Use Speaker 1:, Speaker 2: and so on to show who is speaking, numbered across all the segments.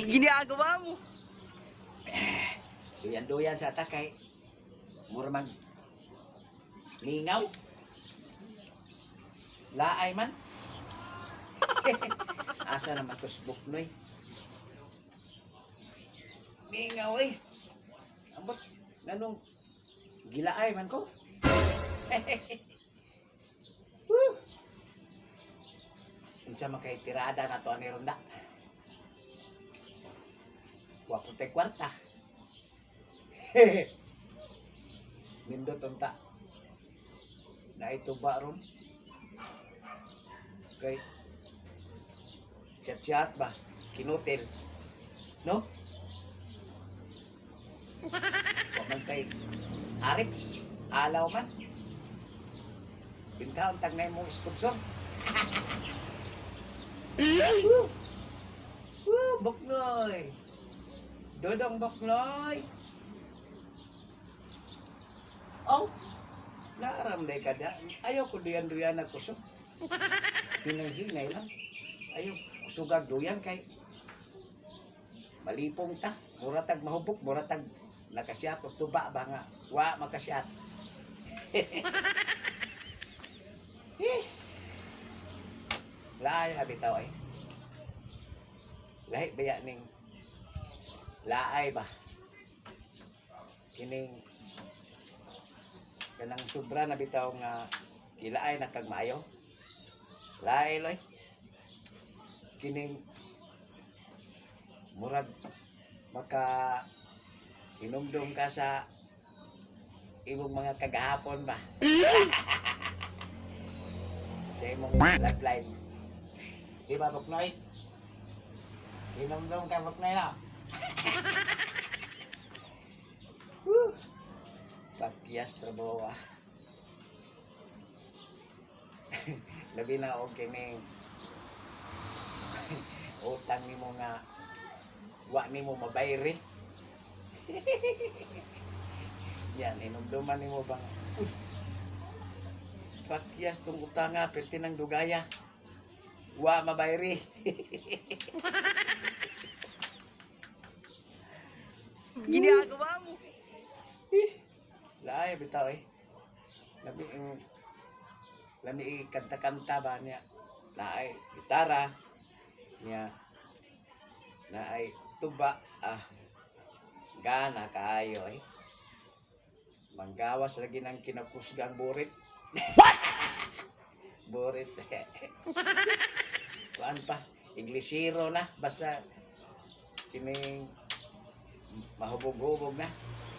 Speaker 1: Ginagawa mo.
Speaker 2: Duyan-duyan sa takay. Mura man. Lingaw. Laay man. Asa naman to si Buknoy? Lingaw eh. Ambot, nanong gilaay man ko. Woo! Unsa man kay tirada na to ani ronda? Wa po tay kwarta. Nindot unta. Naituba ron. Kay chat-chat ba? Kinutil. No? Wa man kay Arits, alaw man. Bintaon tag na imong sponsor. Woo! Woo, Buknoy. Dodong Buknoy. Oh, naaram na kada. Ayaw ko duyan-duyan na kusog. Hinay-hinay lang. Ayaw, kusugag duyan kay malipong ta. Muratag mahubog, muratag nakasiyat o tuba ba nga. Wa makasiyat. Eh. Laay habitaw ay. Lahi baya ning laay ba? Kining kanang sobra na bitaw nga kilaay na kag maayo. Laay loy. Kining murag maka hinumdum ka sa imong mga kagahapon ba? Sa imong love life. Di ba, Buknoy? Hinumdum ka, Buknoy, no? Woo! Pakyas trabaho ah. Labi na og kining utang nimo nga wa nimo mabayri. Yan, hinumduman nimo bang, uy, pakyas tong utanga, perti ng dugaya. Wa mabayri.
Speaker 1: Ginagawa mo.
Speaker 2: Eh, laay bitaw eh. Labi ang lami kanta-kanta ba niya. Naay gitara niya. Naay tuba ah. Gana kaayo eh. Manggawas lagi ng kinakusgang burit. What? Burit. Kuan pa, Inglesero na basta kining mahubog-hubog na.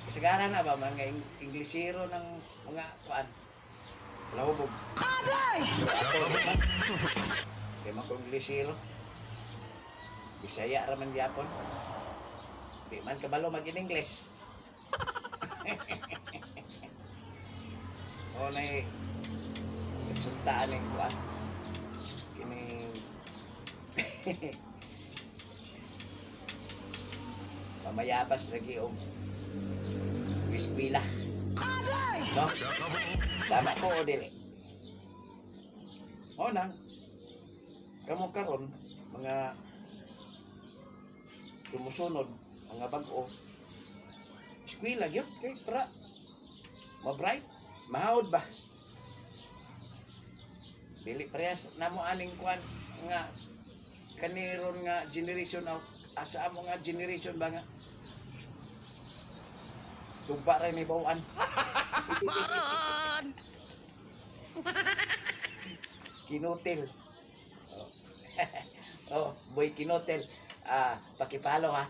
Speaker 2: Kasagaran na ba mga Inglesero ng mga kuan? Lahubog. Agay! Kay man ko Inglesero. Bisaya ra man gyapon. Di man kabalo mag English. O nay resultaan ning kuan. Kining mamayabas lagi og eskwela. No? Tama ko o dili? O nang kamo karon mga sumusunod, mga bag-o, eskwela gyud kay para ma-bright, mahawod ba? Dili parehas namo aning kuan nga kaniron nga generation o asa amo nga generation ba nga tuba ra ni bawaan.
Speaker 1: Maron!
Speaker 2: Kinutil. Oh, oh boy kinutil. Ah, pakipalo ha.